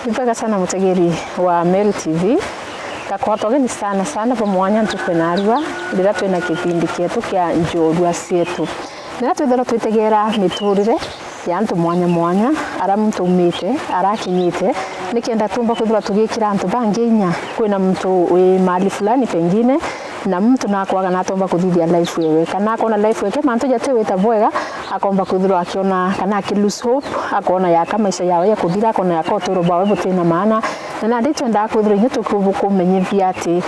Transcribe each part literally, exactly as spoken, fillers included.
Ni bwega sana mutegeri wa Meru T V. Ngakwata ugeni sana sana bwa mwanya ntuku ya naarua riria twina kipindi kietu kia Njorua Cietu. Riria twithirwa twitegera miturire ya antu mwanya mwanya, aria muntu aumite, aria akinyite, nikenda tuumba kwithirwa tugikira antu bangi inya. Kwina muntu wi mahali fulani pengine, na muntu nakwaga natomba kuthithia life yewe, kana akona life yake mantu jati wita bwega, akomba kwithirwa akiona kana aki lose hope, akona yaka maisha yawe ya kuthira, akona yaka uturo bwawe butina maana. Na nandi twendaa kwithirwa inya tukikumenyithia ati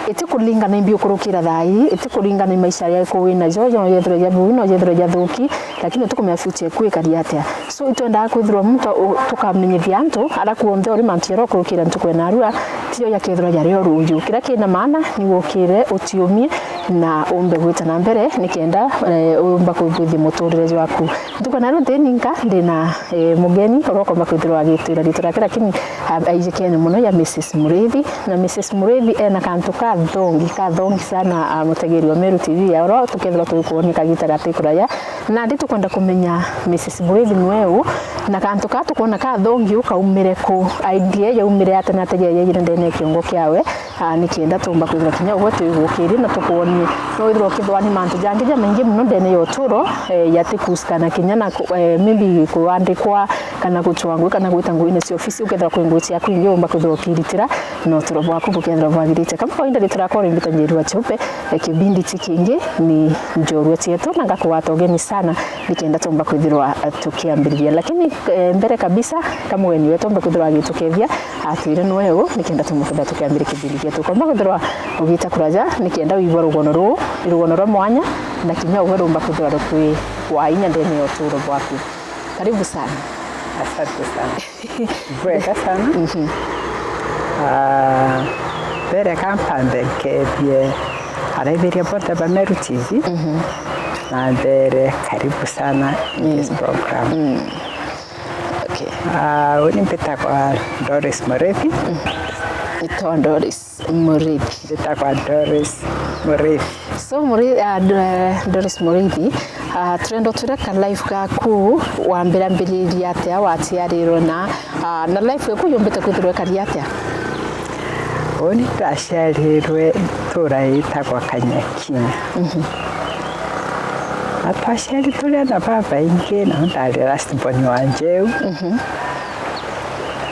iti kuringana imbi ukurukira thaa ii, iti kuringana i maisha yaiku winajo, no yethirwe ja buu, no yethirwe jathuki, lakini utikumenya future yaku ikari atia. So, itwendaa kwithirwa muntu u-, tukamenyithia antu aria kuonthe uri mantu jaria ukurukira ntuku ya naarua, tio jakethirwa jari o ruuju. Kiria kina maana ni wukire utiumie na umbe gwita na mbere nikenda, eh, umba kuthithia muturire jwaku. Ntuku ya naarua nti ninka ndina, eh, mugeni uria ukomba kwithirwa agitwira riitwa riake, lakini, ah, aijikene mono ya Missus Muriithi. Na Missus Muriithi ena kantu kathongi, kathongi sana, ah, mutegeri wa Meru T V ya oro tukethirwa tugikwonyia kagita gati kuraya. Nandi tukwenda kumenya Missus Muriithi nwe u, na kantu kaa tukwona kathongi u kaumire ku, idea yaumire atia na atia yaijire ndene ya kiongo kiawe, ah, nikenda tumba kwithirwa kinya ugwe twigukirie na tukwonie. No withirwa ukithwani mantu jangi jamaingi mono ndene ya uturo, eh, yatikusikana kinya na ku-, eh, maybe kuandikwa kana guchwa ngui kana gwita nguine cia ofisi, ukethirwa kwi ngui ciaku ingi umba kwithirwa ukiritira, na uturo bwaku bukethirwa bwagirite. Kama kawaida, riitwa riakwa uri Mbita Njeri wa Cheupe, eh, kibindi ti kingi ni Njorua Cietu, na ngakugwata ugeni sana nikenda tumba kwithirwa, eh, tukiambiriria. Lakini, eh, mbere kabisa, ka mugeni wetu ombe kwithirwa agitukethia, atwire nwe u, nikenda tumbe kwithirwa tukiambiriria kibindi gietu. Komba kwithirwa ugita kuraja, nikenda wigua rugono ruu, ni rugono rwa mwanya, na kinya ugwe rumba kwithirwa rukwi wa inya ndene ya uturo bwaku. Karibu sana. Asante sana. Bwega sana. Mhm. Ah, mbere ka mpambe nkethie araithiria bonthe ba Meru T V. Mhm. Na mbere, karibu sana in this program. Mm. Okay. Ah, uni mbitagwa Doris Muriithi. Mm. Itwa Doris Muriithi. Mbitagwa Doris Muriithi. So, Muri-, ah, Do-, Doris Muriithi, ah, turenda utwire ka life gaku, wambirambiririe atia, waciarirwe na, ah, na life yaku yumbite kwithirwa ikari atia? Uni ndaciarirwe itura itagwa Kanyakinya. Mhm. Na twaciari turi ana babaingi, na ndari last born wa njeu. Mhm.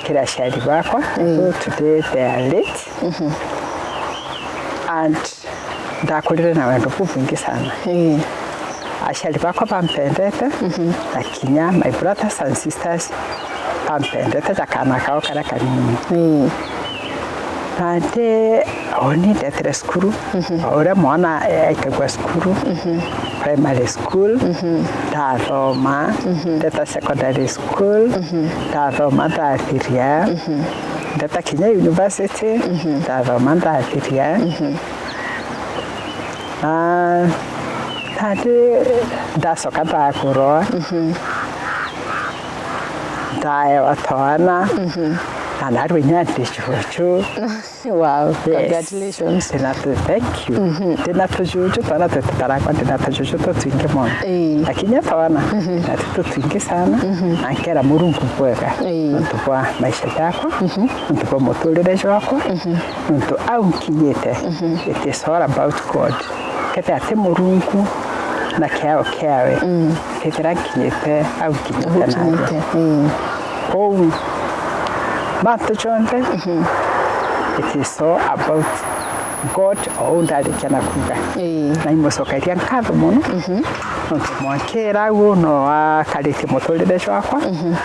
Kiri aciari bakwa, mm, so today they are late. Mhm. And ndakurire na wendo bubwingi sana. Ii. Aciari bakwa bampendete, mhm, na kinya my brothers and sisters bampendete ja kaana kao karia kanini. Ii. Nandi uni ndetire cukuru, mhm, o uria mwana aikagua cukuru, mhm, primary school, mhm, ndathoma, mhm, ndeta secondary school, mhm, ndathoma ndathiria, mhm, ndeta kinya university, mhm, ndathoma ndathiria. Mhm. Na nandi ndacoka ndakurwa, mhm, ndaewa twana, mhm, na narua inya ndi cucu. Wow, yes, congratulations. Ndina tu, thank you. Mhm. Ndina tujuju twana twetitarakwa, ndina tujuju tutwingi mono. Ii. Lakini twana, mhm, ndina tu tutwingi sana, mhm, na nkera Murungu bwega. Ii. Nontu bwa maisha jakwa, mhm, nontu bwa muturire jwakwa, mhm, nontu au nkinyite, mhm, it is all about God. Kethira ti Murungu na kiao kiawe, mm, kethira nkinyite au nkinyite nandi. Ukinyite, mm. Kou mantu jonthe, mhm, it is all about God, o uu ndarikia na kuuga. Ii. Na imucokeria nkatho mono, mhm, nontu mwankira au no akaritie muturire jwakwa, mhm,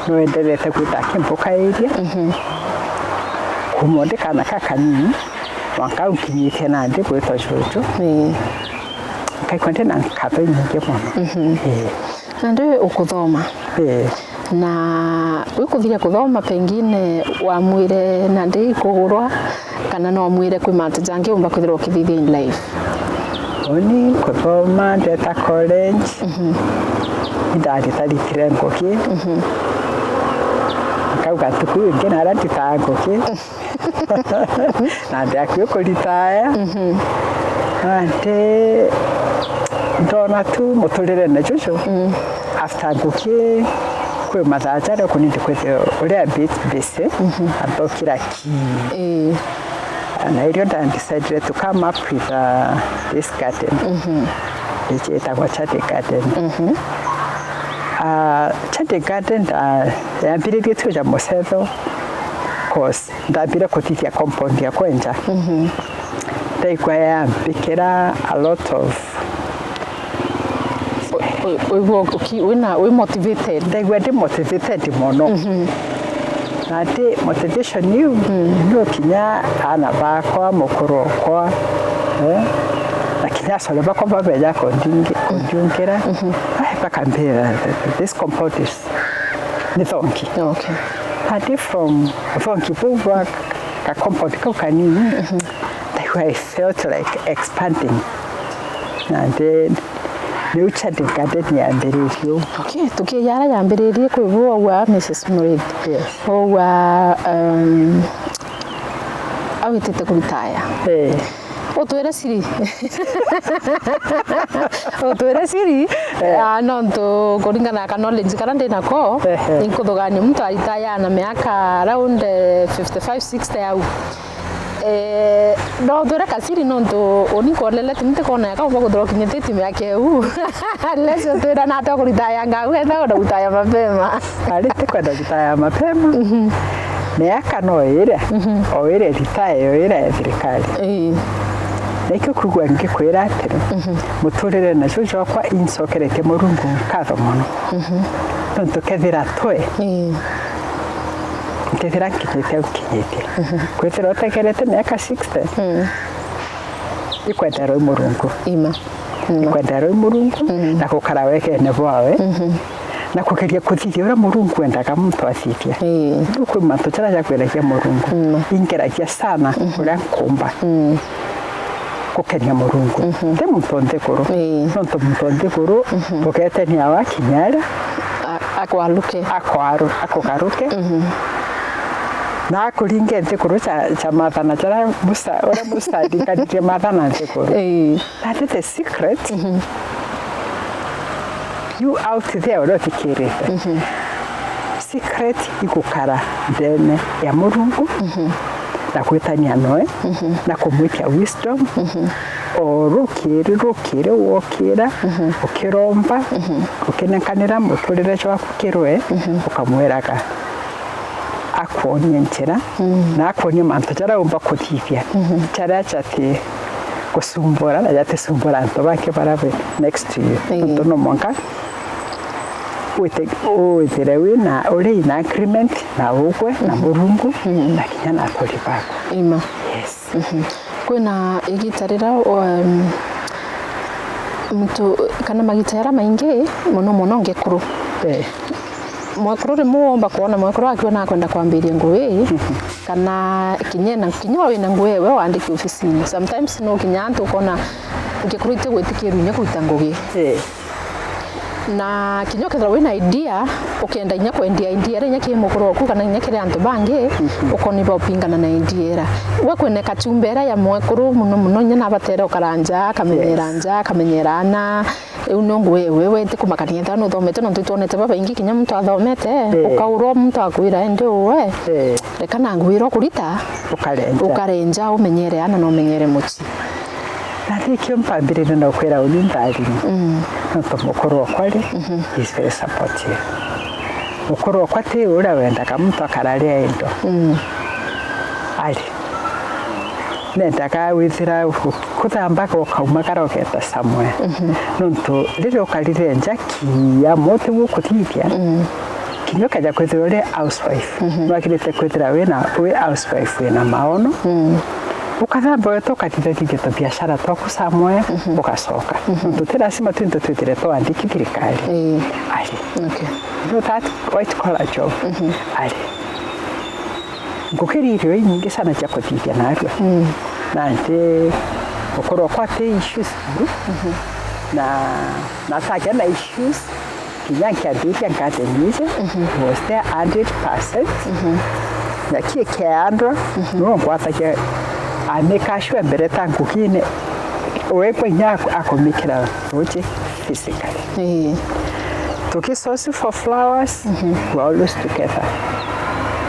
no enderete gwita akimbukairia, mhm, kuma ndi kaana kakanini, mwanka au nkinyitie nandi gwitwa juju. Ii. Nkaigua ndi na nkatho inyingi mono. Mhm. Ii. Nandi ukuthoma. Ii. Na wikuthiria kuthoma, pengine wamwire nandi kugurwa, kana no wamwire kwi mantu jangi umba kwithirwa ukithithia in life? Uni kuthoma ndeta college, mhm, indaritaritire ngugi. Mhm. Nkauga ntuku ingi naria nditaa ngugi. Nandi akui kuritaya. Mhm. Nandi ndona tu muturirene juju. Mm. After ngugi Kwi mathaa jaria ukunindi kwithirwa uri a bit busy, mhm, antokira ki. Ii. Na irio nda decided to come up with, uh, this garden. Mhm. Iji itagwa Chadi Garden. Mhm. Uh, Chadi Garden nda-, yambiririe tu ja mucetho, 'cause ndambire kuthithia compound ya kwenja. Mhm. Ndaigua yambikira a lot of Wi-, wigua uki-, wina, wi motivated? Ndaigua ndi motivated mono. Mhm. Na ndi motivation iu, mm, no kinya aana bakwa, mukuru okwa, eh, na kinya acore bakwa babeja kundingi-, kundiungira. Mhm. Ai, bakambira, "This compound is, ni thongi." Okay. Ati from thongi bau bwa ka compound kau kanini, mhm, ndaigua I felt like expanding. Na ndi, niu Chadi Garden yambiririe uu. Okay, tukiija aria yambiririe kwi bu wauga Missus Muriithi. Yes. Wauga, um, awitite kuritaya. Eh. Utwire siri. Utwire siri. Eh. Ah, nontu kuringana na ka knowledge karia ndi nako, ehe, inkuthugania muntu aritaya na miaka around, eh, fifty-five, sixty au. Eh, no utwire kasiri nontu uni nkwonere ti mti kona yaka umba kuthira ukinyithitie miaka iu. Unless utwira nate ukuritaya ngau, enda kwenda gutaya mapema. Ari ti kwenda gutaya mapema. Mhm. Miaka no ire, mhm, o ire ritaya, o ire ya thirikari. Ii. Na ikio kwigua ngikwira atiri, mhm, muturire nacio jwakwa incokeretie Murungu nkatho mono. Mhm. Nontu kethira twe, ii, nkethira nkinyite au nkinyite. Mhm. Kwithira utegerete miaka sixty, mm, ikwenda roi Murungu. Ima. Ima. Ikwenda roi Murungu, mm, na gukara wegene bwawe, mhm, na kugeria kuthithia uria Murungu endaga muntu athithia. Ii. Riu kwi mantu jaria jakwiragia Murungu, ima, ingeragia sana, mhm, uria nkumba. Mm. Gukenia Murungu. Mhm. Ti muntu o nthiguru. Ii. Nontu muntu o nthiguru, mhm, ugetenia wakinya aria a-, akwaruke. Akwaru-, akugaruke. Mhm. Na akuringe nthiguru ja, ja mathana jaria Musa, uria Musa aringanirie mathana nthiguru. Ii. That is the secret. Mhm. You out there uria uthikirite. Mhm. Secret igukara ndene ya Murungu, mhm, na gwitania noe, mhm, na kumwitia wisdom. Mhm. O rukiri, rukiri wokira, mhm, ukiromba, mhm, ukinenkanira muturire jwaku kirwe, mhm, ukamwiraga akwonie njira, mm, na akwonie mantu jaria umba kuthithia, mhm, jaria jati gucumbura na jatisumbura antu bangi baria be next to you. Ii. Nontu no mwanka wite-, withire wina, uri in agreement na ugwe, na, mhm, Murungu, mhm, na kinya na aturi baku. Ima. Yes. Mhm. Kwina igita riria, um, muntu, kana magita jaria maingi mono mono ngekuru. Eh. Mwekuru rimwe womba kwona mwekuru akiona akwenda kwambiria ngugi, mhm, kana kinya ena, kinya wina ngugi ewe wandiki ofisini. Sometimes no kinya antu ukona ngekuru itigwitikirua inya kuruta ngugi. Eh. Na kinya ukethirwa wina idea, ukenda inya kwendia idea iria inya kiri mukuru waku kana inya kiri antu bangi, mhm, ukoniba upingana na idea iria. We kwina kachumba iria ya mwekuru muno muno inya nabatere ukaranja, akamenyera, yes, nja, akamenyera ana, Riu no ngwire we, we ti kumakania ethira nuthomete, nontu itwonete babaingi kinya muntu athomete, eh, ukaurwa muntu akwira, indi uwe, eh, reka na ngwira ukurita, ukarenja, ukarenja, umenyere ana na umenyere mucii. Na nikio mpambiririe na ukwira uni ntharimi. Mm. Nontu mukuru okwa ri, mhm, is very supportive. Mukuru okwa ti uria wendaga muntu akararia indo. Mm. Ari. Nendaga withira kuthambaga ukaumagara ugeta somewhere. Mhm. Nontu riria ukarire nja kinya muti gukuthithia, mm, kinya ukeja kwithirwa uri housewife, mhm, nwagirite kwithira wina, wi housewife wina maono. Mm. Ukathamba weta ukathithathithia tubiashara twaku somewhere, mhm, ugacoka. Mhm. Nontu ti lazima twinthe twithire twandiki thirikari. Ii. Ari. Okay. No that white collar job. Mhm. Ari. Ngukiria irio inyingi sana cia kuthithia narua. Mm. Na nti gukorwa kwa ti issues buru. Mhm. Na, na atagia na issues, kinya nkiambiriria garden iji, mhm, was there hundred percent. Mhm. Na kii kiandwa, mhm, no ngwatagia, I make sure mbere ta ngukine, wekwa inya ak-, akumikira ruji physically. Ii. Tuki source for flowers, we are always together.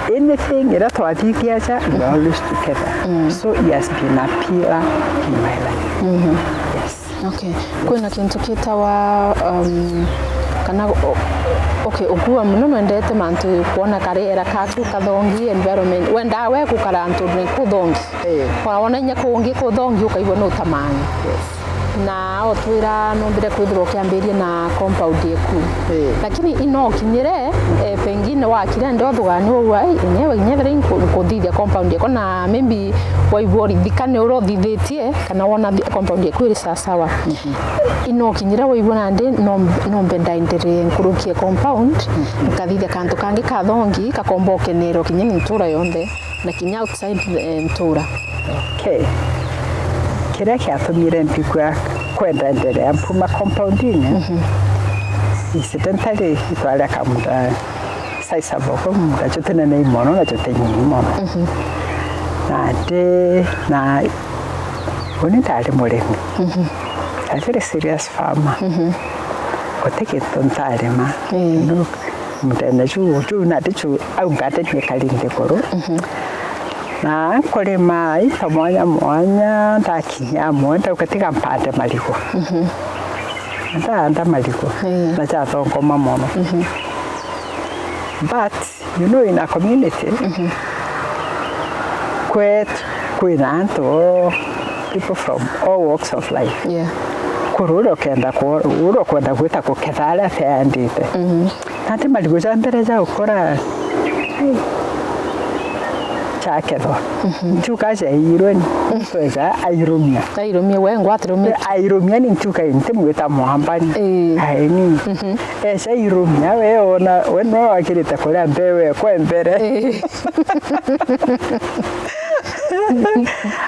Anything ira twathithia aja, we are always together. So he has been a pillar in my life. Yes. Okay. Kwina kintu kitawa, um, kana, o-, okay, ukua muno nwendete mantu kwona kariera kaku, kathongi, environment. Wendaa we gukara antu ni kuthongi. Eh. Kwa wona inya kungi kuthongi ukaigua nutamani. Yes. Na utwira numbire kwithirwa ukiambiria na compound eku. Eh. Lakini ino kinyire, eh, pengine wakira ndio thugani uu, ai, inyewe, inyewe ri nku-, nkuthithia compound yako na maybe waigua urithikane uria uthithitie, kana wona thi-, compound yako iri sawasawa. Ino kinyira waigua nandi no, no mbe ndaenderee nkurukie compound, nkathithia kantu kangi kathongi, kakomba ukenerwa kinya ni ntura yonthe, na kinya outside the ntura. Okay. Kiria kiatumire mbigua kwenda endelea mpuma compoundini, incidentally, itwaria kamunda sizable, kamunda jutinenei mono na jutinyinyi mono. Na ndi na uni ndari murimi. Ndari serious farmer. Guti kintu ntarima. Mm. No, mundene ju, ju nandi ju au ngatenie kari nthiguru. Na nkurima into mwanya mwanya, ndakinya amwe ndauga tiga mpande marigu. Ndaanda marigu. Mm. Na jathongoma mono. But, you know, in a community, kwetu kwina antu all, people from all walks of life. Yeah. Kuri uria ukenda ku-, uria ukwenda gwita kuketha aria ateandite. Nandi marigu ja mbere ja gukura, ai, jakethwa. Ntiuga jairwe ni, muntu eja airumia. Airumia, we ngwatirumia. Airumia ni ntiuga ntimwita mwambani. Ii. Aeni. Eja irumia, we ona, we no wakirite kuria mbeu ekwe mbere. Ii.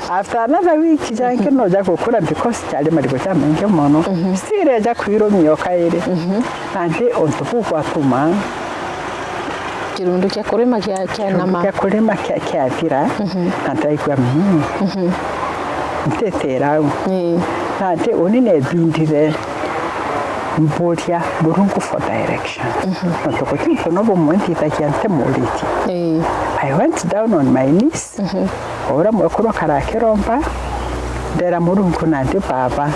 After another week, jangi no ja gukura because jari marigu jamaingi mono. Still eja kwirumia o kairi. Nandi untu buu gwatuma kirundu kia kurima kia, kia nama. Kia kurima kia, kiathira, na ndaigua, mm, ntitira au. Ii. Nandi uni nebindire mburia Murungu for direction. Nontu guti untu no bumwe nthithagia ntimuritie. Ii. I went down on my knees. O uria mwekuru akarakiromba, ndera Murungu nandi, Baba,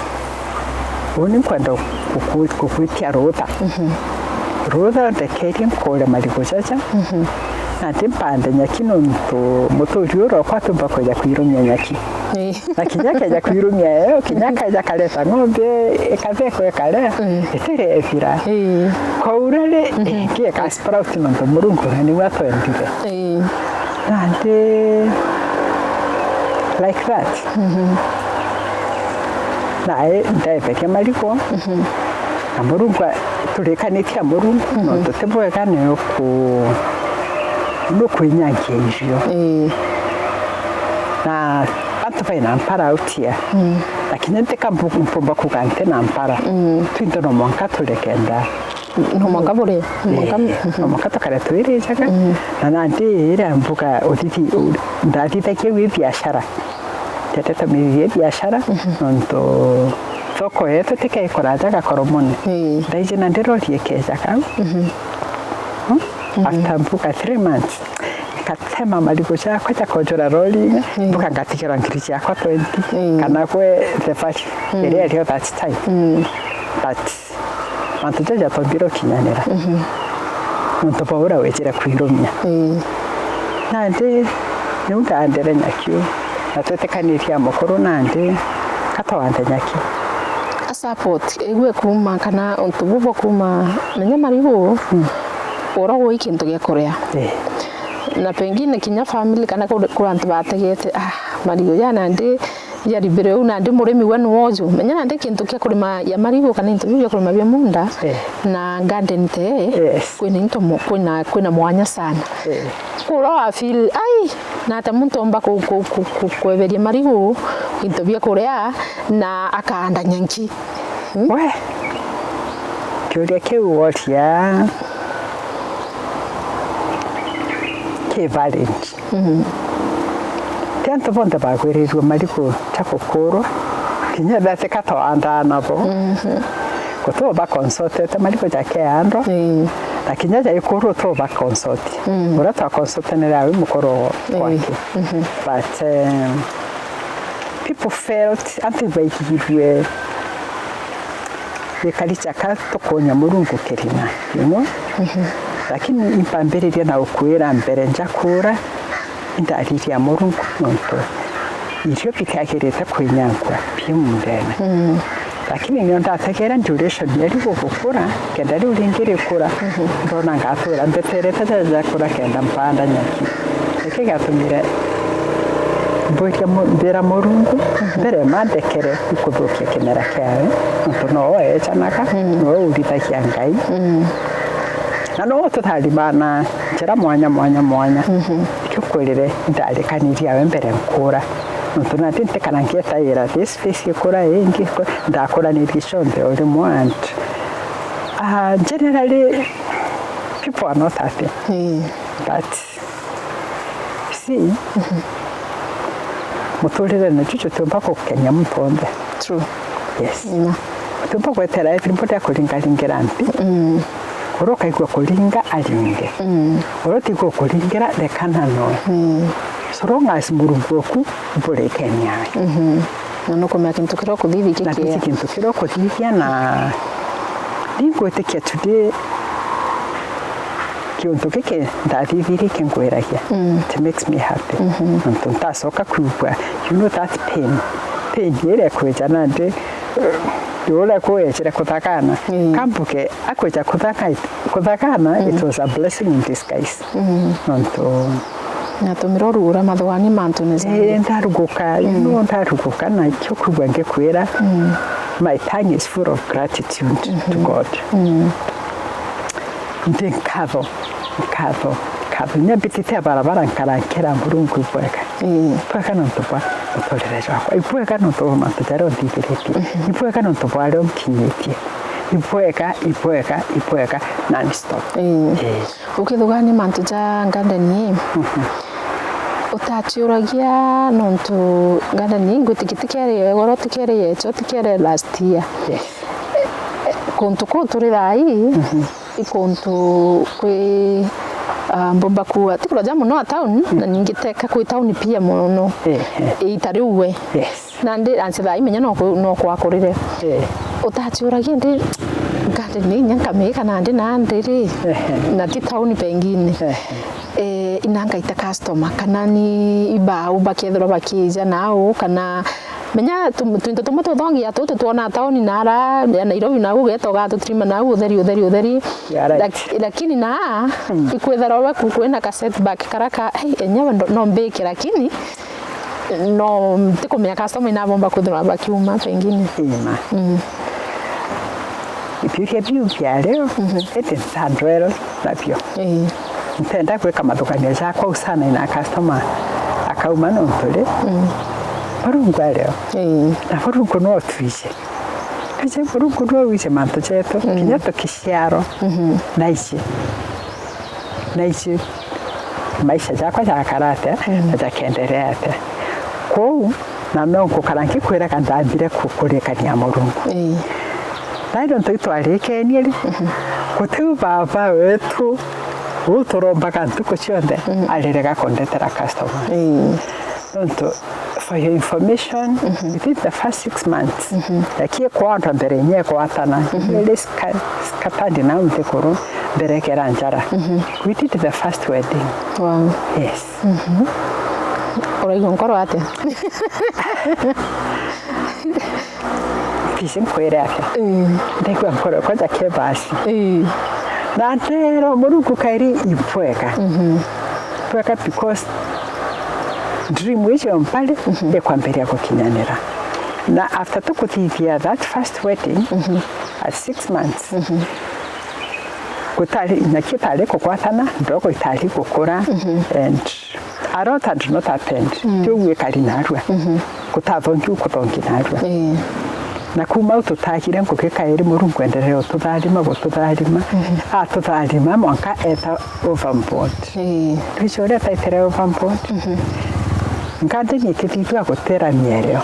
uni nkwenda guku-, gugwitia rutha. Rutha ndekerie nkure marigu jaja. Nandi mpande nyaki nontu muturi uria okwa atiumba kwija kwirumia nyaki. Ii. Na kinya akeja kwirumia yo, kinya akaja akareta ng'ombe, ikathekwa ikaria, itirethira. Ii. Kwaura ri, ingi ika sprout nontu Murungu na niwe atwendire. Ii. Nandi like that. Nae ndetheria marigu, na Murungu a-, turikanitie a Murungu, nontu ti bwega ni uku-, ni ukwinyangia irio. Ii. Na antu baina mpara out here. Na kinya ntika mbu-, mpumba kuga nti na mpara. Twinthe no mwanka turekenda. No mwanka buri, no mwanka. Ii, no mwanka tukare twirijaga. Na nandi iria mbuga uthithi-, u-, ndathithagia wi biashara. Ndetete mithithie biashara, nontu thoko yetu tike ikurajaga Koromoni. Ii. Ndaiji na ndirori ikeja kau. After mbuga three months, ngatema marigu jakwa jakonjura rori-ini, mbuga ngatigirwa ngiri ciakwa twenty, kana kwe the value iria irio that time. But mantu jau jatombire ukinyanira. Nontu bwa uria wejire kwirumia. Nandi niu ndaandire nyaki u, na twetikanirie a mukuru nandi katwande nyaki. A support igue kuma kana untu bu bukuma, menya marigu, ura gui kintu gia kuria. Ii. Na pengine kinya family kana kuri, kuri antu bategete, ah, marigu ja nandi jaribire u, nandi murimi we ni woju. Menya nandi kintu kia kurima ya marigu kana into biu bia kurima bia munda, na garden te, kwina into mo-, kwina, kwina mwanya sana. Kura wa feel, ai, na ata muntu omba ku-, ku-, ku-, ku-, kweberia marigu, into bia kuria, na akaanda nyanki. Hmm? We, kiuria kiu woria ki valid. Ti antu bonthe bagwirirue marigu ja gukurwa, kinya ethira ti ka twaandaa nabo. Tuba consultete mariko ja kiando, Ii. na kinya ja ikuru tuba consult. Mm. Uria twa consultanire awi mukuru Ii. gwake. Mhm. But, um, people felt, antu ibaigirue gikari jaka tukonya Murungu kirina, you know? Mhm. Lakini impambiriria na ukwira mbere njakura, indariria Murungu nontu irio bitiagirite kwinyangwa biu mundene. Mm. Lakini nio ndategera duration ya riu gukura, kenda riu ringi rikura, mhm, ndona ngatura mbeterete jaja jakura kenda mpanda nyaki. Niki giatumire mbwiria mu-, mbira Murungu, mhm, mbere mandekere ikuthukia kimera kiawe, nontu nowe ecanaga, mm, nowe urithagia Ngai. Mm. Na nowe tutharima na njira mwanya, mwanya, mwanya. Mhm. Nikio nkwirire ndarikanirie awe mbere nkura. Nontu nandi ntikara ngietaira this phase ikura, ii ingi ikura, ndakuranirie cionthe o rimwe and, ah, generally, people are not happy. Ii. But, see, mhm, muturirene juju tutiumba gukenia muntu onthe. True. Yes. Ina. Utiumba gwetera everybody akuringaringira nthi. Mm. Uria ukaigua kuringa, aringe. Mm. Uria utiigua kuringira, rekana noe. Mm. So long as Murungu oku burikenia we. Mhm. Na nukumenya kintu kiria ukuthithia. Na giki kikiega. Kintu kiria ukuthithia na ningwitikia today kiuntu giki ndathithirie kingwiragia. Mm. It makes me happy. Mhm. Nontu ntacoka kwigua, you know that pain. Pain iria ikwija nandi, uria kwejire kuthagana. Mm. Kambuge akwija kuthaka-, kuthagana, it, mm, was a blessing in disguise. Mm. Nontu natumire urugura mathugania mantune jangi. Eh, ndaruguka, you, mm, know, ndaruguka na ikio kwigua ngikwira, mm, my tongue is full of gratitude to, mhm, God. Mm. Ndi nkatho, nkatho, nkatho. Inya mbitite barabara nkara nkera Murungu ibwega. Ii. Ibwega nontu bwa muturire jwakwa. Ibwega nontu bwa mantu jaria unthithiritie. Mhm. Ibwega nontu bwa aria unkinyitie. Ibwega, ibwega, ibwega, non stop. Ii. Ii. Ukithugania mantu ja garden ii, mhm, utaciuragia nontu garden ii ngwitikia tikere ya igoro, tikere ya echo, tikere last year. Yes. Kuntu kuu turi thaa ii, mhm, i kuntu kwi, ah, mbumba kuuga, ti kuraja mono a town, mm, na ningi teka kwi town pia mono. Eh, eh. Iita riu we. Yes. Nandi ansi thaa imenya no ku-, no kwakurire. Eh. Utaciuragia ndi, garden ni inya nkamika nandi nandi ri, eh, eh, na ti town pengine. Eh, eh. Eh, ina ngaita customer, kana ni ibau bakethirwa bakija nau, kana menya tu-, twinto tumwe tuthongia tutu twona tauni nara ya Nairobi nau, ugeta ugatutrima nau, utheri, utheri, utheri. Yeah, right. Lak-, lakini na, mm, ikwithirwa we ku-, kwina ka setback kara ka, "Hey, enyewe ndo-, no mbike," lakini no, ntikumenya customer inabomba kwithirwa bakiuma pengine. Ima. Mm. Ibiuria biu bia rio, mhm, iti ntandwero nabio. Ii. Ntenda gwika mathuganio jakwa usana ina customer akauma nontu ri, mm, Murungu ario. Ii. Na Murungu no twije. Twije Murungu no wije mantu jetu, mm, kinya tukiciarwa, mhm, na ici. Na ici maisha jakwa jakara atia, mm, na jakenderea atia. Kwou, na no ngukara ngikwiraga ndambire ku-, kurikania Murungu. Ii. Nayo nontu itwarikenie ri, mhm, gutiu baba wetu uu turombaga ntuku cionthe, mm, arirega kundetera customer. Ii. Nontu, for your information, mhm, within the first six months, mhm, yakie kwandwa mbere inya igwatana, mhm, iri ska-, skatandi nau nthiguru, mbere ikera njara. Mhm. We did the first wedding. Wow. Yes. Mhm. Uraigua nkoro atia? Tiji nkwire atia? Mm. Ndaigua nkoro yakwa jakebasi. Ii. Na ndeerwa Murungu kairi ibwega. Mhm. Bwega because dream icio mpari, mhm, ikwambiria gukinyanira. Na after tukuthithia that first wedding, mhm, at six months, mhm, gutari, nyaki itari kugwatana, ndogo itari gukura, mhm, and a lot had not happened. Mm. Tiu gwikari narua. Mhm. Gutathongi ukuthongi narua. Ii. Na kuma au tutagire ngugi kairi Murungu enderee ututharima, gututharima. Mhm. Atutharima mwanka eta overboard. Ii. Twici uria taitire overboard. Mhm. Ngandeni ikithithua gutera mierio.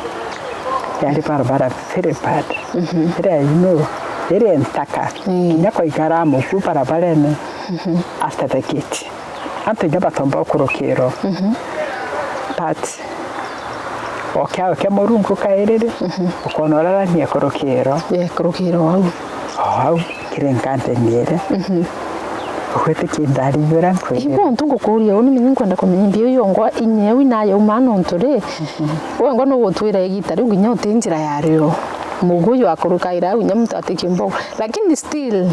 Yari barabara very bad. Mhm. Iria, you know, iri ntaka, mm, kinya kwa igaramu ku barabarene, mhm, after the gate. Antu inya batomba ukurukirwa. Mhm. But o kiao kia Murungu kairiri, mhm, ukona urarania kurukirwa. Yeah, kurukirwa au. O au, kiri nkanteni iria. Mhm. Ugwitikia nthari uria nkwirira. Ibo ntu ngukuria uni, menye nkwenda kumenya mbio yongwa inyeu inayauma nontu ri, mhm, wengwa nugutwira igita riu nginya uti njira yario. Muguyu akurukaira au inya muntu atikiumba. Lakini still,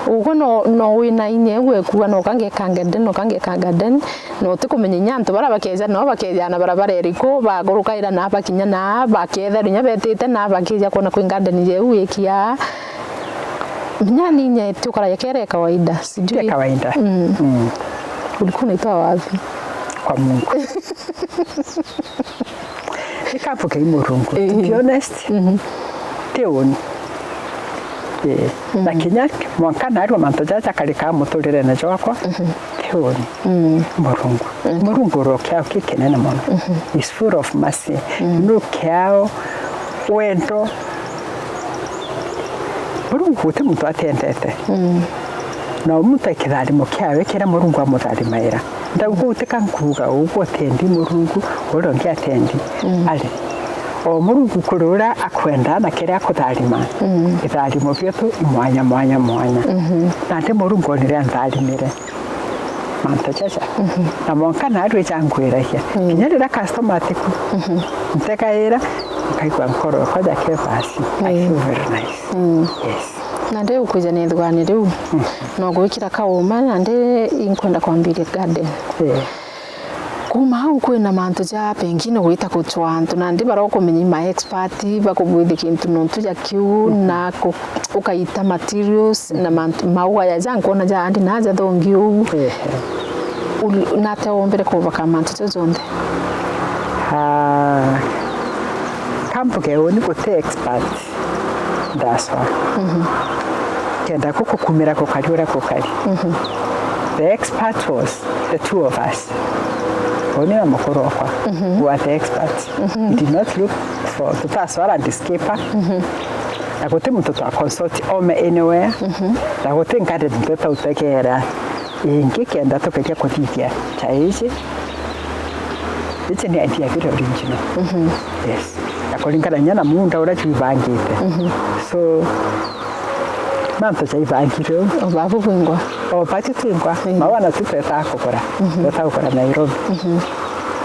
ugwe no, no wina inya iu ekuuga, "No kangekanga den, no kangekanga den." No utikumenya inya antu baria bakeja, no bakeja na barabara iriku, bagurukaira na bakinya na bakethera inya betite na bakija kwona kwi garden jeu ikia. Inya ni inya ti ukaraja kere kawaida, sijui. Ya kawaida. Mm. Mm. Ulikuwa unaitoa wapi? Kwa Mungu. Ni kabu kei Murungu. To be honest, mhm, ti uni. Ii. Mhm. Na kinya mwanka narua mantu jaja jakarikaa muturirene jwakwa, mhm, ti uni. Mm. Murungu. Okay. Murungu uria kiao kikinene mono. Mhm. Is full of mercy. Mm. Nu kiao wendo. Murungu guti muntu atendete. Mm. Na muntu e kitharimo kiawe kiria Murungu amutharimaira. Ndauga utika nkuuga uguo, utendi Murungu, uria ungi atendi. Mm. Ari. O Murungu kuri uria akwenda na kiria akutharima. Mm. Itharimo bietu i mwanya, mwanya, mwanya. Mhm. Nandi Murungu onire antharimire mantu jaja. Mhm. Na mwanka narua ijangwiragia. Mm. Kinya riria customer atiku, mhm, ntegaira, nkaigua nkoro yakwa jake basi. I, mm, feel very nice. Mm. Yes. Nandi ukwija na ithugani riu, mm, no gwikira kauma, nandi inkwenda kwambiria garden. Eh. Kuma au kwina mantu ja pengine gwita gucwa antu, nandi baria ukumenya i ma expert, bakubwithia kintu nontu ja kiu, mhm, na ku-, ukaita materials, na mantu, mauga jaja nkwona ja andi na jathongi uu. Ehe. Ul-, nate wombere kubaka mantu jau jonthe? Ah, kambuge uni guti expert. That's why. Mhm. Kenda gukukumira gukari uria gukari. Mhm. The expert was the two of us. Uni na mukuru okwa, mhm, were the experts. Mhm. We did not look for, tutacwara landscaper. Mhm. Na guti muntu twa consult ome anywhere. Mhm. Na guti nkari muntu tutautegera. Ingi kenda tukeja kuthithia cha ici. Ici ni idea very original. Mhm. Yes. Na kuringana nya na muunda uria jwibangite. Mhm. So, mantu jaibangire uu. O babu bwingwa. O batu twingwa. Mm. Maua na tu tweta kugura. Mhm. Tweta kugura Nairobi. Mhm.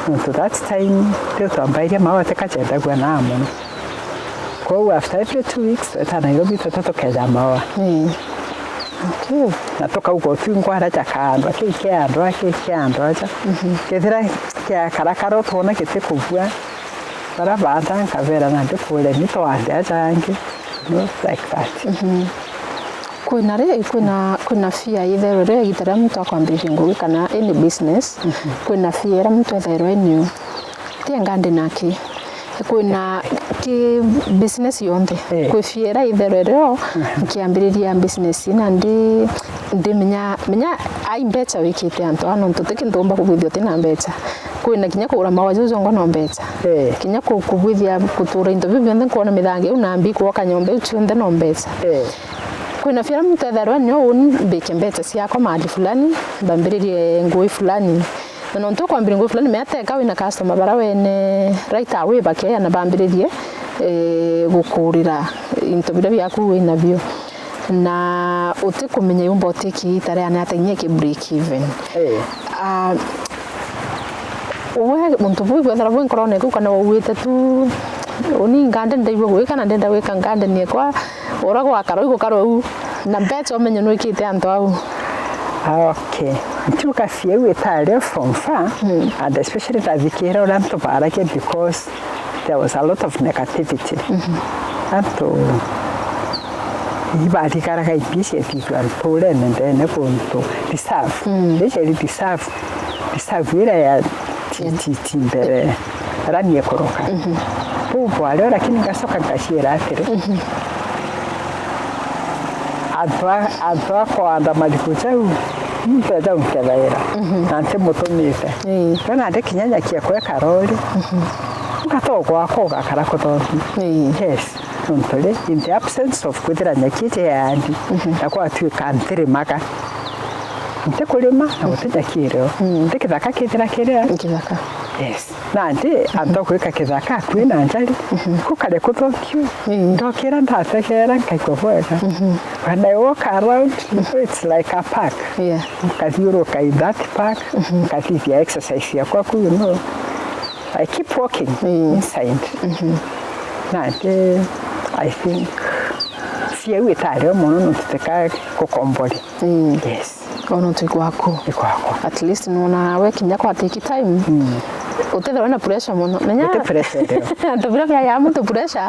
Nontu that time, riu twambairie maua tikajendagua naa mono. Kwou after every two weeks, tweta Nairobi, tweta tukeja maua. Mm. Okay. Na tukauga utwingwa aria jakaandwa, kii kiandwa, kii kiandwa aja. Mhm. Kethira kiakarakara utwona gitikubua, baria baanda nkabera nandi kure ni twande aja angi. You know, like that. Mhm. Kwina ri, kwina, kwina fear itherwe ri, igita riria muntu akwambiriria ngugi kana any business, mhm, kwina fear iria muntu ethairwa enio. Ti anga ndi naki. Kwina ki business yonthe. Eh. Kwi fear itherwe rio, mhm, nkiambiriria business ina ndi, ndimenya, menya ai mbeca wikite antu aa nontu ti kintu umba kubwithia utina mbeca. Kwina kinya kugura maua jau jongwa no mbeca. Eh. Kinya ku-, kubwithia gutura into biu bionthe, nkwona mithangi iu na mbi, kwaka nyomba iu cionthe no mbeca. Eh. Kwina fear muntu ethairwa nio uni mbike mbeca ciakwa mahali fulani, mbambiririe ngui fulani. Na nontu ukwambiria ngui fulani, mea teka wina customer bara wene right away bakeya na bambiririe, eh, gukurira into biria biaku winabio. Na utikumenya yumba utiki itare ane ata inya ki break even. Eh. Ah, we muntu buu bwethera bwi nkorone kuu kana wauite tu, uni ngande ndaigua gwika na ndenda gwika ngande niekwa, ura gwakara uu gukara uu, na mbeca umenye nwikite antu au. Ah, okay. Ntiuga fiu itari from far, mm, and especially ndathikira uria antu baragia because there was a lot of negativity. Mhm. Antu ibarigaraga imbi ciethithua nturene ndene guntu reserve. Mm. Especially reserve, reserve iria ya ti, yeah, ti, ti mbere ranie kuruka. Mhm. Buu bwario, lakini ngacoka ngaciira atiri, mhm, antu a, antu a kwanda marigu jau, muntu jau nkebaira, mhm, na ntimutumite. Ii. Riu nandi kinya nyakia kweka rori, mhm, ngatogwa kugakara kuthombi. Ii. Yes. Nontu ri, in the absence of kwithira nyaki iji yaandi, na gwatuika ntirimaga. Ntikurima na guti nyaki irio. Nti kithaka kithira kiria. Kithaka. Yes. Nandi antu a gwika kithaka akui na njari, kukare kuthokiu. Ndokira ndategera nkaigua bwega. When I walk around, it's like a park. Yeah. Nkathiuruka in that park, nkathithia exercise yakwa ku, you know. I keep walking inside. Nandi, I think, ciau itari o mono nontu tika gukombori. Yes. Ono twi kwaku. Ni kwakwa. At least nona we kinya kwa take time. Utethirwa na pressure mono. Menya. Uti pressure ndio. Antu bira bia ya muntu pressure,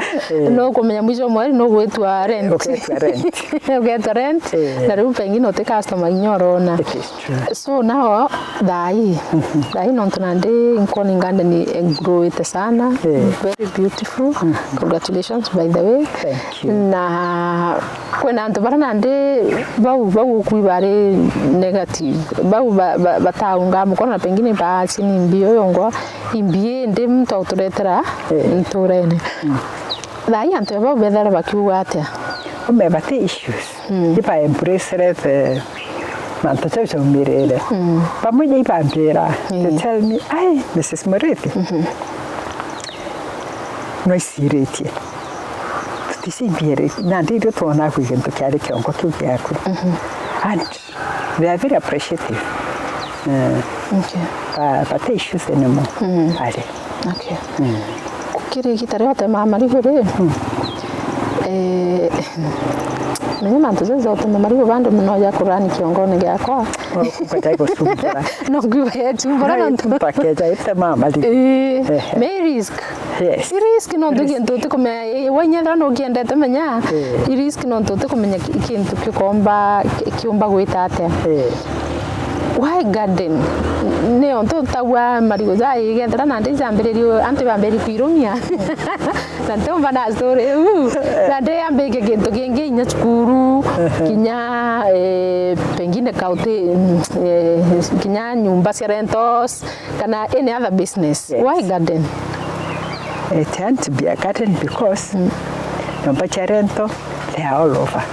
no kumenya mwisho mweri no gwitwa rent. Ugetwa rent. Ugetwa rent. Eh. Na riu pengine uti customer inya urona. It is true. So now, thaa ii, thaa ii nontu nandi nkoni ngandeni igrowite sana. Eh. Very beautiful. Congratulations, by the way. Thank you. Na kwina antu bara nandi bau, bau ukui bari negative. Bau ba, ba, bataunga mukono na pengine baachini mbi uyu ngwa imbi indi muntu auturetera nturene. Thaa ii antu bau bethera bakiuga atia? Ume bati issues. Iba embracerete mantu jau jaumirire. Bamwe inya ibambira, they tell me, "Ai, Missus Murithi, no iciritie. Tuticimbiritie. Nandi ithui twonaa kwi gintu kiari kiongo kiu giaku." And they are very appreciative. Eh, okay. Ba, bati issues anymore. Ari. Okay. Kiri igita riria utemaa marigu ri, eh, menya mantu jau ja utema marigu bandi mono ja kurani kiongone giakwa. Ukaja gucumbura. No ngiuga yechumbura nontu. Mpakeja itema marigu. Eh, me risk. Yes. I risk nontu gintu utikumenya, eh, wainya ethira nukiendete menya, i risk nontu utikumenya ki-, kintu kikomba, ki-, kiumba gwita atia. Eh. Why garden? Ni ontu utagua marigu ja igethira nandi jambiririe, antu bambiririe kwirumia. Na ntiumba na story iu. Nandi ambike kintu kingi inya cukuru, kinya, eh, pengine kauti, eh, kinya nyumba cia rentals, kana any other business. Yes. Why garden? It had to be a garden because nyomba cia rento, they are all over.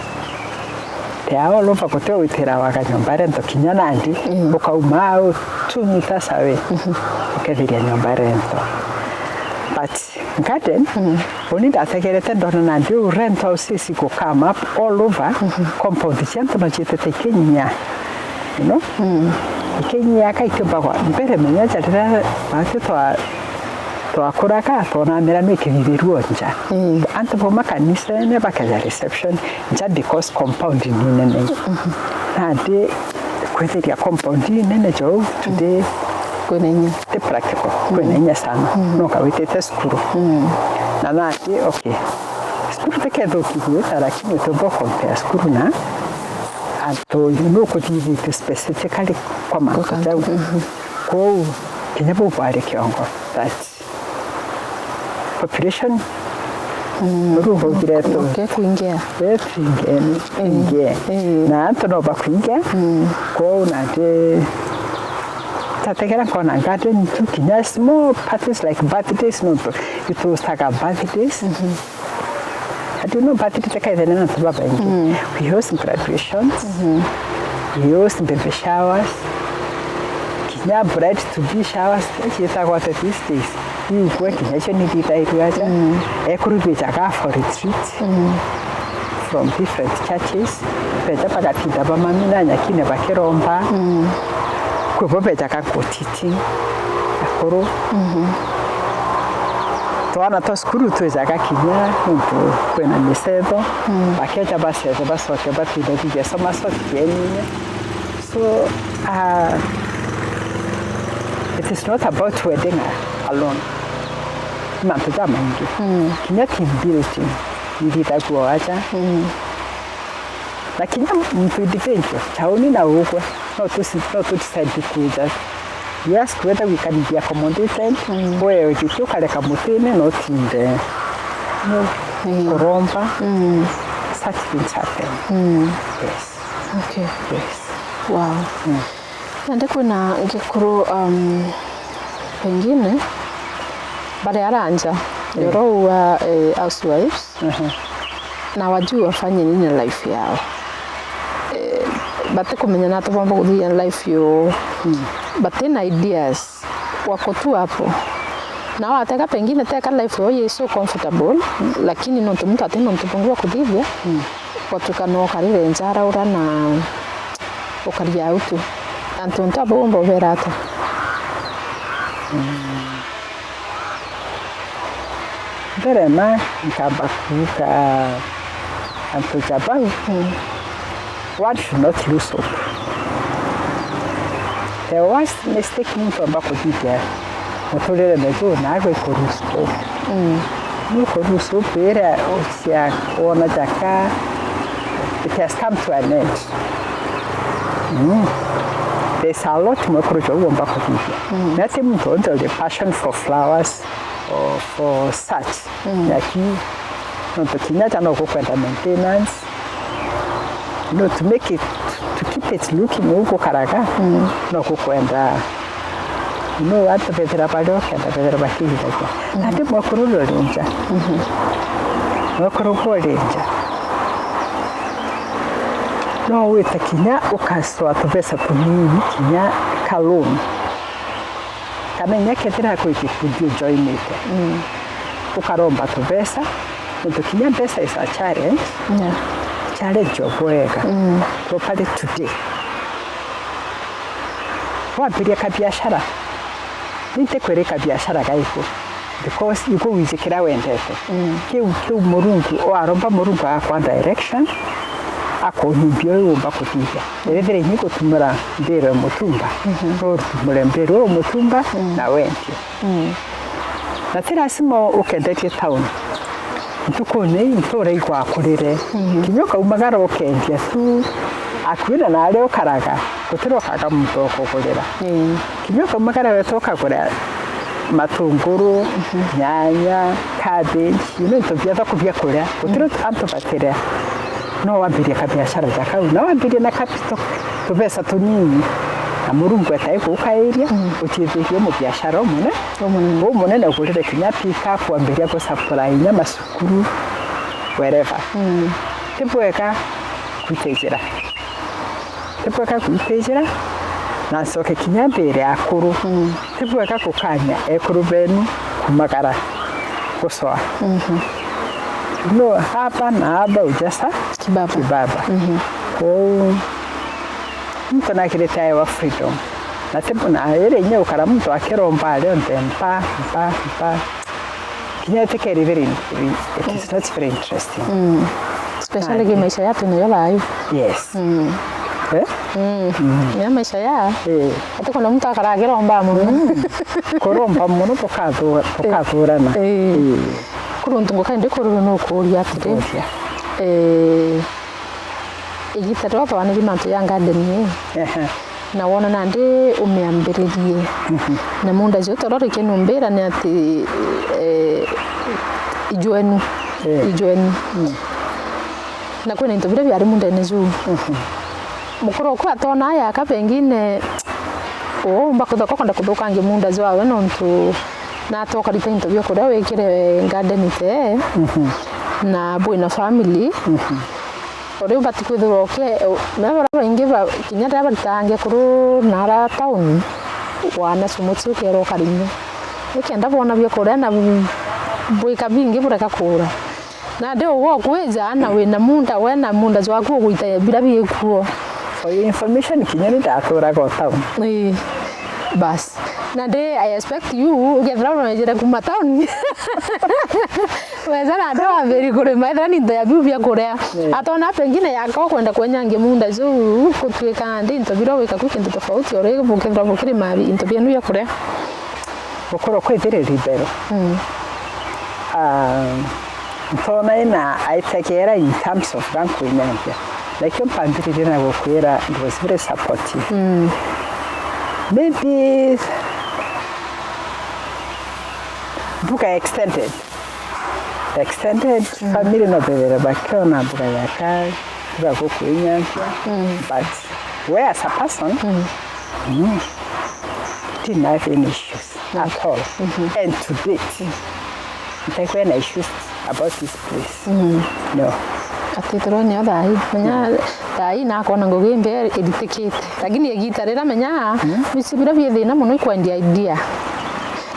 They are all over, guti witira waga nyomba rento kinya nandi, ukauma au two meters away, ukethiria nyomba rento. But garden, uni ndategerete ndona nandi u rent houses iku come up all over, compound cia antu no ciitite ikinyia, you know? Ikinyia ka ikiumbagwa mbere menya ja riria batwi twa, twakuraga, twonaa mirano ikithithirua nja. Antu bauma kanisene bakeja reception nja because compound ni nene. Nandi kwithiria compound ni nene jou today kwina inya. Ti practical, kwina inya sana. No kawitite cukuru. Na nandi, okay. Cukuru tikethuki gwita, lakini utiumba compare cukuru na antu nukuthithitue specifically kwa mantu jau. Kwou, kinya bau bwari kiongo. That population, rugo giretu. Okay, kuingia. Eh, kuingia, kuingia. Na antu no bakuingia. Kwou nandi tategera nkona garden tu kinya small parties like birthdays, nontu itustaga birthdays. And you know, birthday tikaithene na antu babaingi. We host graduations, we host baby showers, kinya bride to be showers, ciitagwa atia these days? Iu kwe kinya icio ni thithairua aja. Ekuru bejaga for retreat from different churches, beja bagatinda bamami na nyakine bakiromba. Kwi bo bejaga koti. Akuru. Twana twa cukuru twijaga kinya nontu kwina micetho, bakeja bacethe bacoke batinde thithia soma soti kienine. So, ah, it is not about wedding alone. Ni mantu jamaingi. Kinya team building ithithagua aja. Na kinya muntu individual, chauni na ugwe, no tu, no tu decide kwija. You ask whether we can be accommodated, we ugiki ukareka mutine na utinde kuromba. Such things happen. Yes. Okay. Yes. Wow. Nandi kwina ngikuru, um, pengine bari ara nja, Jorou wa, eh, housewives. Aha. Na wajui wafanye nini na life yao. Eh, batikumenya na ati bomba kuthithia life yo. Mm. Batina ideas. Wako tu hapo. Na watega pengine teka life yao ye so comfortable, lakini nontu muntu atina untu bungi bwa kuthithia, mm, gwatuika no ukarire njara ura na ukaria au tu. Antu untu abo bomba ubera ata? Mm. Mbere ma nkamba kuuga antu ja bau, mm, one should not lose hope. The worst mistake muntu amba kuthithia muturirene juu naagwe i ku lose hope. Mm. Ni ku lose hope iria ucia wona jaka, it has come to an end. Mm. There's a lot mwekuru jau umba kuthithia. Mm. Na ti muntu onthe uri passion for flowers or for such. Mm. Lakini nontu kinya ja no gukwenda maintenance. You know, to make it, to keep it looking uu gukaraga, mm, no gukwenda, you know, antu bethira bari okenda bethira bakihithagia. Mm. Nandi mwekuru uri nja. Mhm. Mwekuru uri nja. No wite kinya ukacoa tubeca tunini kinya ka loan. Kana inya kethira kwi gikundi ujoinite. Mm. Ukaromba tubeca, nontu kinya mbeca is a challenge. Yeah. Challenge o bwega. Mm. Properly today. Wambiria kabiashara. Ni ntikwira i kabiashara gaiku. Because iku wiji kiria wendete. Mm. Kiu, kiu Murungu, waromba Murungu agakwa direction, akunyumbia uu umba kuthithia. Ethira inya gutumura mbiro ya mutumba, mhm, no utumure mbiro ya mutumba, mm, na wendie. Mm. Na ti lazima ukendetie town. Ntukune ii ntura igwakurire. Mhm. Kinya ukaumagara ukendia tu, akuina na aria ukaraga, gutirokaga muntu ukugurira. Mm. Kinya ukaumagara weta ukagura matunguru, mhm, nyanya, cabbage, you know, into bia thoko bia kuria. Gutiri, mm, antu batiria. No wambirie kabiashara ja kau. No wambirie na capital, tubeca tunini. Na Murungu etai gukairia, mm, uciithirie mubiashara umunene. Umunene. Umunene ugurire kinya pick up, wambiria gusupply inya macukuru, wherever. Mm. Ti bwega gwita ijira. Ti bwega gwita ijira, na ncoke kinya mbire akuru. Mm. Ti bwega gukania ekuru benu kumagara gucoa. Mhm. No haba na haba ujaza kibaba. Kibaba. Mhm. Kwou muntu nakirite aewa freedom. Na ti, na iri inya ukara muntu akiromba ari onthe mpa, mpa, mpa. Kinya itikeri very, it is not very interesting. Mm. Especially ki maisha ya twinayo thayu. Yes. Mm. Eh? Mm. Mm. Ya maisha ya. Eh. Ati kuna muntu akara akiromba muno. Mm. Kuromba muno tukathura, tukathurana. Eh. Eh. Kuri untu nguka ndi kururu no kuria atiri. Kuria. Eh. Igita riria twaniri mantu ya garden ii. Ehe. Na wona nandi umiambiririe. Mhm. Na munda juu torori kinumbira ni ati, eh, ijwenu. Eh. Ijwenu. Mm. Na kwina into biria biari mundene juu. Mhm. Mukuru oku atona yaka pengine uumba kuthoka kwenda kuthukangia munda jwawe nontu natokarita into bia kuria wikire garden te. Mhm. Na bwina family. Mhm. Uri ubati kwithirwa uke-, me baria baingi ba-, kinya riria baritange kuru na ara town, wana cumu ciu ukeera ukarinya. Nikenda bwona bia kuria na bu-, bwika bingi bureka kuura. Nandi ugwe ukwija na wina munda, we na munda jwaku ugwita biria bikuo. For your information, kinya ni ndaturaga o town. Ii. Bas. Na ndi, I expect you, ukethira urejere kuma town. Weza na ndi wambiri kurima, ethira ni into ya biu bia kuria. Yeah. Atona pengine yaka ukwenda kwenyangia munda juu, gutuika ndi into biria wika ku kintu tofauti, uri bukethira bukirima into bienu bia kuria. Gukorwo kwithire libero. Mm. Ah, Ntona ina aitegera in terms of gankwinyambia. Nakio mpambiririe na gukwira, it was very supportive. Mm. Maybe mbuga extended. Extended, mm, family no bebere bakiona mbuga yaka, mbuga gukwinyambia. Mm. But where as a person, mm, mm, didn't have any issues at all. Mm-hmm. And to date, Ntakwona issues about this place. Mm. No. Atithirwa nio thaa ii. Menya thaa ii nakona ngugi imbi iritikite. Lakini igita riria menya, mm, bici biria bi thina mono ikwendia idea.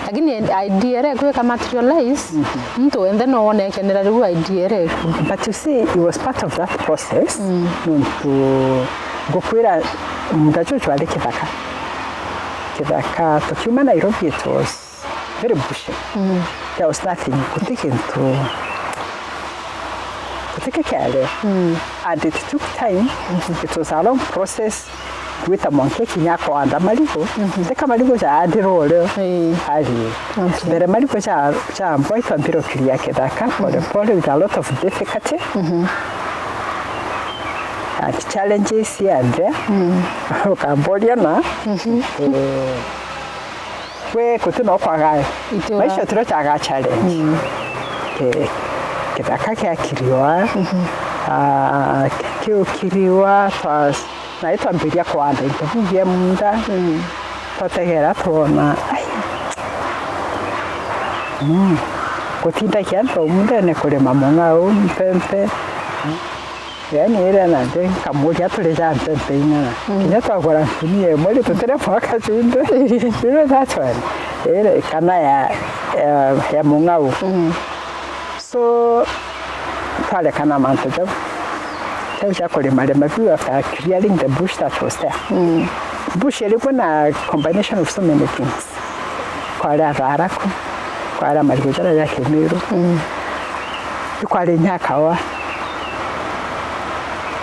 Lakini idea iria ikwika materialize, mm-hmm, muntu wenthe no wone ekenera riu idea iria iku. But you see, it was part of that process. Mm. Nontu ngukwira, muunda juju jwari kithaka. Kithaka, tukiuma Nairobi, it was very bushy. Mm. There was nothing. Guti gintu, guti ki kiari. Mm. And it took time. Mm-hmm. It was a long process. Gwita mwanka kinya kwanda marigu. Mm-hmm. Teka marigu jaandirwe urio. Ii. Ari. Okay. Mbere marigu ja, jambwa itwambire ukiria kithaka, pole, mm-hmm, pole, with a lot of difficulty. Mm-hmm. And challenges cianthe. Mm. Ukamboria na. Mm-hmm. Eh, we guti no kwaga. Itura. Maisha tiro chaga challenge. Mm. Ki-, kithaka kiakiriwa. Mhm. Ah, kiukiriwa, twa-, na itwambiria kwanda into biu bia munda. Mm. Twategera twona, ai. Mm. Gutinda kiantu mundene kurima mung'au, mpempe. Yaani iria nandi nkamuria turi ja mpempe ing'ana. Mm. Kinya twagura nkunia imwe ri tutire mwaka cumbĩ. You know that one? Iri kana ya, ya, ya mung'au. Mm. So, twarekana mantu jau. Jau ja kurima rima biu after clearing the bush that was there. Mm. Bush iriku na combination of so many things. Kwari atharaku, kwari marigu jaria ja kimiru. Mm. Ikwari inya kawa.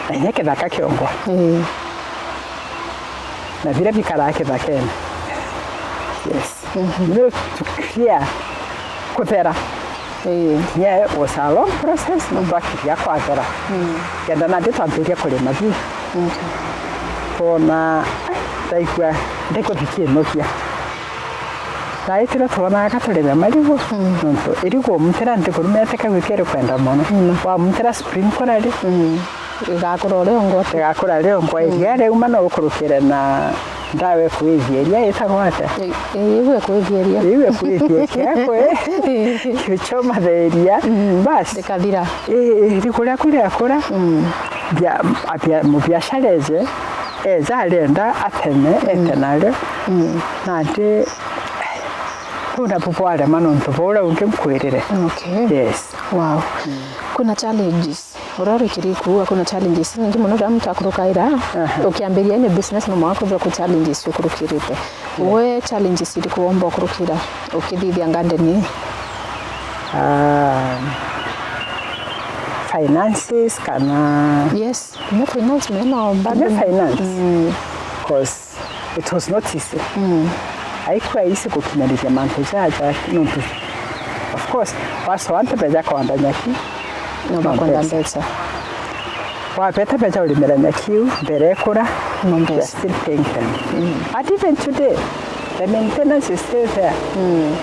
Na inya kithaka kiongwa. Mm. Na biria bikaraa kithakene. Yes. Mhm. No to clear kuthera. Ii. Yeah, it was a long process, na twakiria kwathera. Mm. Kenda nandi twambiria kurima biu. Okay. Twona, ai, ndaigua ndikuthi kinukia. Na itire twonaga turime marigu, mm, nontu irigu umutira nthiguru mete kagwi keri kwenda mono. Mm. Wamutira sprinkler ri, mm, igakura uria ungwa. Igakura uria ungwa. Mm. Iria riauma no ukurukire na ndawa ikwithia iria itagwa atia? I-, i-, iu ikwithia iria. Iu ikwithia iria kwi. Kiuchoma the iria. Mm. Basi. Rikathira. Ii, irigu riaku riakura. Mm. Bia-, abia-, mubiashara eje, eja arenda ateme, mm, ete nario. Mm. Nandi, bau nabu bwarema nontu bwa uria ungi nkwirire. Okay. Yes. Wow. Mm. Kwina challenges. Uria urikiri kuuga kwina challenges nyingi mono riria muntu akurukaira, aha, ukiambiria any business no mwanka kwithirwa kwi challenges ukurukirite. Yeah. We challenges iriku womba ukurukira ukithithia garden ii? Ah, finances kana? Yes, kinya finance mena bado. Kinya finance. Mm. 'Cause it was not easy. Mm. Haikuwa easy gukinyaniria mantu jaja, nontu, of course, wasoa antu beja kwanda nyaki, no bakwenda mbeca. Wabeta beja urimira nyaki iu, mbere ekura, no mbeca. You are still paying them. Mm. And even today, the maintenance is still there. Mm.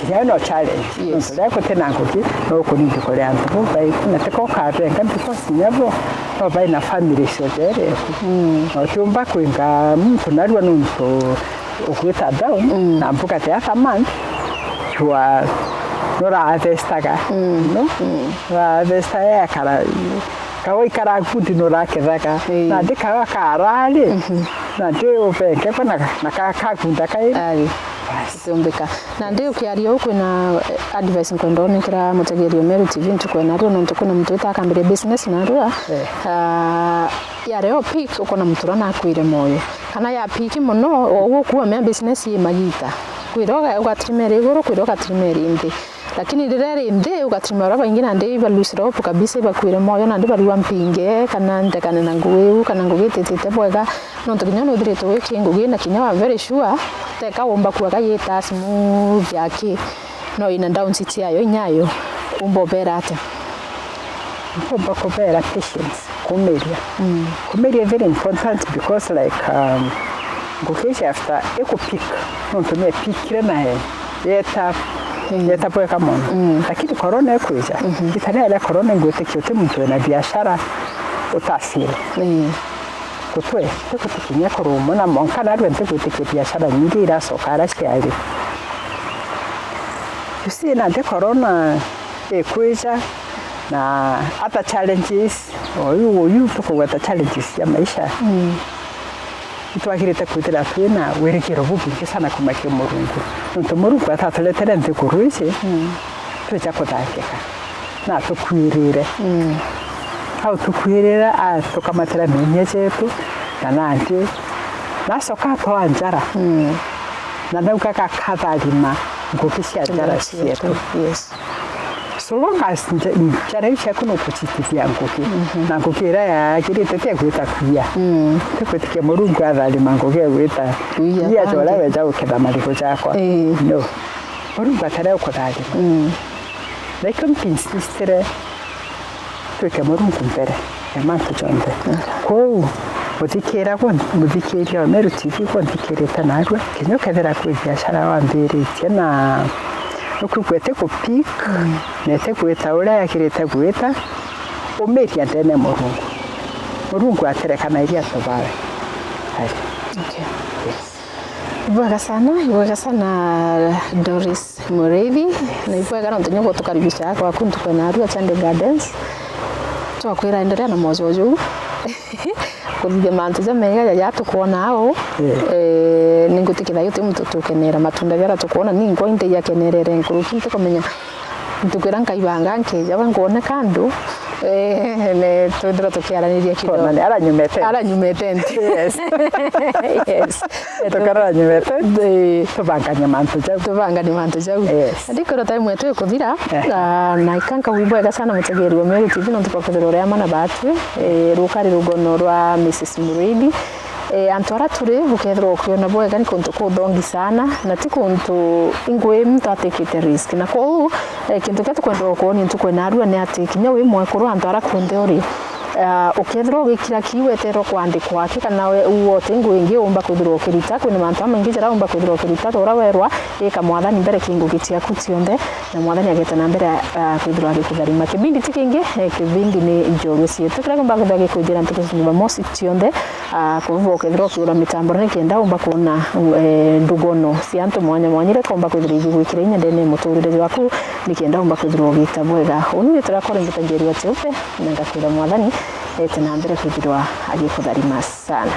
Kinya no challenge. Yes. Nontu riria gutina ngugi, no kunindi kuri antu bau baiku, na tiko ukabenga because kinya bo no bai na family ciothe iria iku. Mm. Na utiumba kwinga muntu narua nontu ugwita down, mm, na mbuga the other month, you are, nuraharvestaga, mm, no? Mm. Nuraharvestaga yakara, kawa ikara good nurakethaga. Ii. Nandi kawa karari, mhm, nandi ubengegwa na, na ka-, kagunda kairi. Ari. Basi. Itumbika. Nandi ukiaria uu kwina, eh, advice nkwenda unenkera mutegeri o Meru T V ntuku ya narua, nontu kwina muntu wita akambiria business narua, eh, ah, yaria o peak ukona muntu uria nakwire moyo. Kana ya peak mono, o uu ukuumia business yi magita. Kwira uga-, ugatrimeri iguru, kwira ugatrimeri nthi. Lakini riria ri nthi, ugatrimeri uria baingi nandi iba lose hope kabisa, ibakwire moyo, nandi barua mpinge, kana ntekane na ngugi iu, kana ngugi ititite bwega. Nontu kinya nuthirite wiki ngugi na kinya wa very sure, teka womba kuaga yita smooth aki, no ina downs ciayo inyayo, umba ubera atia? Nkumba kubera patience, kumiria. Mm. Kumiria is very important because, like, um, ngugi ici after iku peak, nontu ni epikire na e-, yeta, mm, yeta bwega mono. Mm. Lakini corona ikwija, mhm, ita riria ria corona ingwitikia uti muntu wina biashara utafire. Mm. Gutwe, tigutikinyia kurumwa na mwanka narua ntigwitikia biashara nyingi iracoka ara ciari. Tuciina nthi corona ikwija, na hata challenges, o iu, o iu tukugweta challenges cia maisha. Mm. Itwagirite kwithira twina wirikiro bubwingi sana kuma ki Murungu. Nontu Murungu ataturetere nthiguru iji, mm, twija kuthangika. Na atukwirire. Mm. Au tukwirira, atukamatira meeyia jetu, na nandi, nacoka atwaa njara. Mm. Na nauga gakatharima ngugi cia njara cietu. Yes. So long as nja-, njara iu ciaku nukucitithia ngugi, mhm, na ngugi iria yaagirite ti egwita kuia. Mm. Ti gwitikia Murungu atharima ngugi egwita kuia, kuia ja uria weja guketha marigu jakwa. Ii. No. Murungu atari ukutharima. Mm. Na ikio mpinsistire twike Murungu mbere ya mantu jonthe. Kwou, muthikira gwe, muthikiria wa Meru T V gwe nthikirite narua, kinya ukethira kwi biashara wambiritie na ukiigua iti ku peak, mm, na iti gwita uria yagirite gwita, umiria ndene Murungu. Murungu atirekanairia antu bawe. Ari. Okay. Yes. Ibwega sana, ibwega sana Doris Muriithi, na ibwega nontu nyogo tukaribisha kwaku ntuku ya narua Chande Gardens. Twakwira endelea na mojo juu. Kuthithia mantu jamega jaja tukwona au. Yeah. Eh, ningwitikira uti muntu tukenera matunda jaria tukwona, ni nkwa inte jakenerere nkuruki ntikumenya ntuku iria nkaibanga nkeja we nkwoneka andu, eh, ne twithira tukiaraniria kidogo. Twonane, ara nyumete. Ara nyumete nti. Yes. Yes. Tukara nyumete. Ii. Tubangania mantu jau. Tubangania mantu jau. Yes. Ndikwira time yetu ikuthira, ehe, ah, na ikanka wibwega sana mutegeri wa Meru T V nontu bwa kwithirwa uri amwe na batwi, eh, rukari rugono rwa Missus Muriithi. Eh, antu aria turi, bukethirwa ukiona bwega ni kuntu kuthongi sana, na ti kuntu ingwi muntu atikite risk. Na kwou, eh, kintu kiria tukwenda gukwonia ntuku ya narua ni ati kinya wi mwekuru antu aria kunthe uri, ah, ukethirwa ugikira ki weterwa kwandikwa aki kana we, u wote ngui ingi umba kwithirwa ukirita, kwina mantu jamaingi jaria umba kwithirwa ukirita, ta uria werwa, ika Mwathani mbere ki ngugi ciaku cionthe, na Mwathani ageta na mbere, ah, kwithirwa agikutharima. Kibindi ti kingi, eh, kibindi ni Njorua Cietu, kiria kiumba kwithirwa gikwithira ntuku cia Jumamosi cionthe, ah, kuuga ukethirwa ukiura mitambo nikenda umba kwona, eh, ndugono cia antu mwanya mwanya iria ikomba kwithirwa igigwikira inya ndene ya muturire jwaku, nikenda umba kwithirwa ugita bwega. Uni ni turakora ngita Njorua Cietu, na ngakwira Mwathani ete na mbere kwithirwa agikutharima sana.